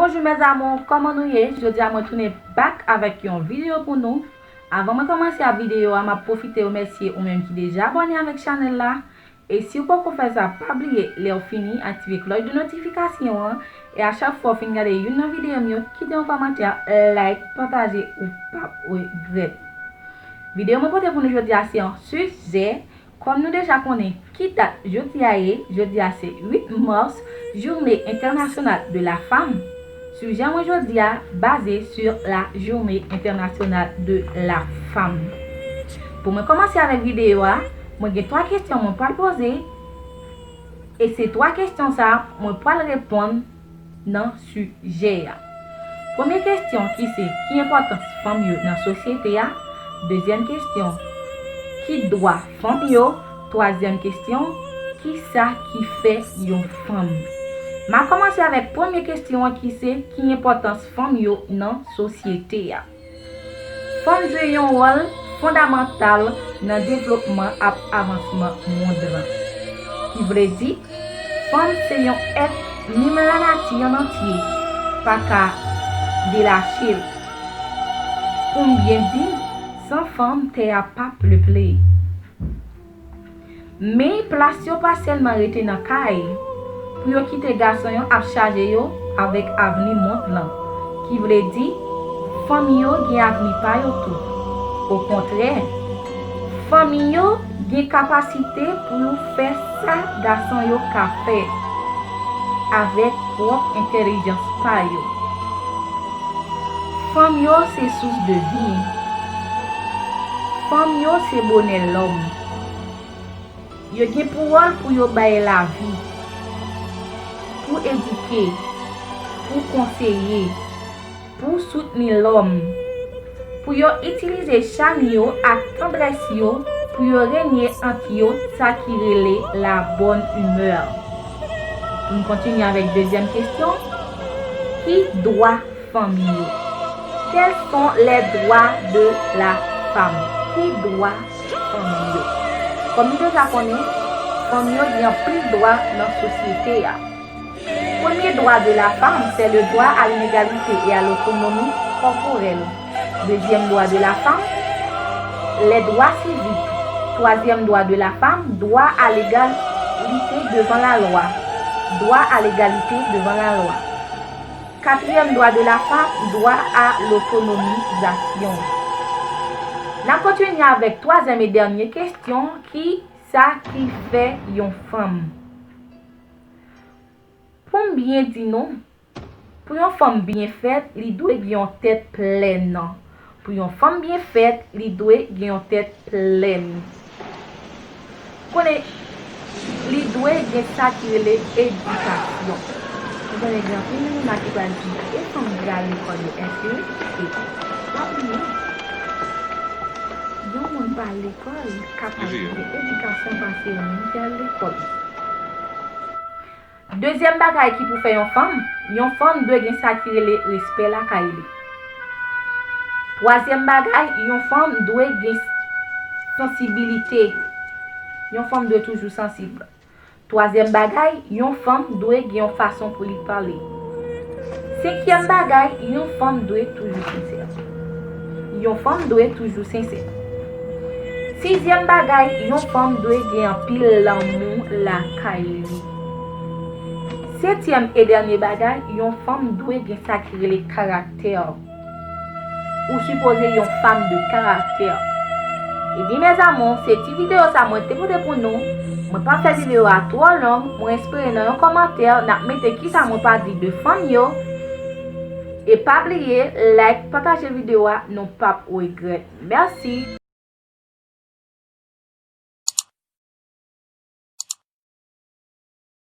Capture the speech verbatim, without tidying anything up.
Bonjou mes amours, kòman nou ye? Jodi a mwen tounen back avèk yon videyo pou nou. Avan mwen kòmanse ak videyo a, m ap pwofite remèsye ou menm ki deja abòne avèk chanèl la. E si w poko fè sa, pa bliye, lè w fini, aktive klòch de notifikasyon an. E a chak fwa w fin gade youn nan videyo m yo, kite yon kòmantè, like, pataje, ou p ap regrèt. Videyo mwen pote pou nou jodi a se yon sijè. Kòm nou deja konnen ki dat jodi a ye, jodi a se uit mas, Journée Internationale de la Femme. Sijè mwen jodi a baze sur la Journée Internationale de la Femme. Pou mwen kòmanse avèk videyo a, mwen gen twa kesyon mwen pral poze. E se twa kesyon sa a mwen pral reponn nan sijè a. Premye kesyon ki se, ki enpòtans fanm yo nan sosyete a? Dezyèm kesyon, ki dwa fanm yo? Twazyèm kesyon, kisa ki fè yon fanm? M a kòmanse avèk premye kesyon an ki se, ki enpòtans fanm yo nan sosyete a? Fanm jwe yon wòl fondamantal nan devlopman ak avansman mond lan. Ki vle di, fanm se yon èt menm lanati an antye pa ka delache l. Pou m byen di, san fanm, tè a p ap peple. Men plas yo pa sèlman rete nan kay pou yo kite gason yo ap chaje yo avèk avni mond lan, ki vle di, fanm yo gen avni pa yo tou. Okontrè, fanm yo gen kapasite pou yo fè sa gason yo ka fè avèk pwòp entèlijans pa yo. Fanm yo se sous de vi. Fanm yo se bonè lòm. Yo gen pou wòl pou yo bay lavi, pou edike, pou konseye, pou soutni lòm, pou yo itilize cham yo ak tandrès yo pou yo renye ant yo, sa ki rele la bonne humeur. Pou n kontinye avèk dezyèm kesyon, ki dwa fanm yo? Quels sont les droits de la femme? Ki dwa fanm yo? Kòm nou deja konnen, fanm yo gen anpil dwa nan sosyete a. Premier droit de la femme, c'est le droit à l'inégalité et à l'autonomie corporelle. Deuxième droit de la femme, les droits civiques. Troisième droit de la femme, droit à l'égalité devant la loi. Droit à l'égalité devant la loi. Quatrième droit de la femme, droit à l'autonomisation. N ap kontinye avèk twazyèm e dènye kesyon, ki sa ki fè yon fanm? Pou m byen di nou, pou yon fanm byen fèt, li dwe gen yon tèt plèn. Pou yon fanm byen fèt, li dwe gen yon tèt plèn. Konnen, li dwe gen sa ki rele edikasyon. Ou konnen gen anpil moun la ki pral di, e fanm ki al lekòl yo, èske yo edike? Pa bliye, yon moun pa al lekòl kapab gen edikasyon pase yon moun ki al lekòl. Dezyèm bagay ki pou fè yon fanm, yon fanm dwe gen sa ki rele respè lakay li. Twazyèm bagay, yon fanm dwe gen sansibilite. Yon fanm dwe toujou sansib. Twazyèm bagay, yon fanm dwe gen yon fason pou li pale. Senkyèm bagay, yon fanm dwe toujou sensè. Yon fanm dwe toujou sensè. Sizyèm bagay, yon fanm dwe gen anpil lanmou lakay li. Setyèm e dènye bagay, yon fanm dwe gen sa ki rele karaktè. Ou sipoze yon fanm de karaktè. Ebyen, mes amours, se ti videyo sa mwen te pote pou nou. Mwen pa fè videyo a twò long. Mwen espere nan yon kòmantè, n ap mete kisa mwen pa di de fanm yo. E pa bliye, like, pataje videyo a, nou p ap regrèt. Mèsi.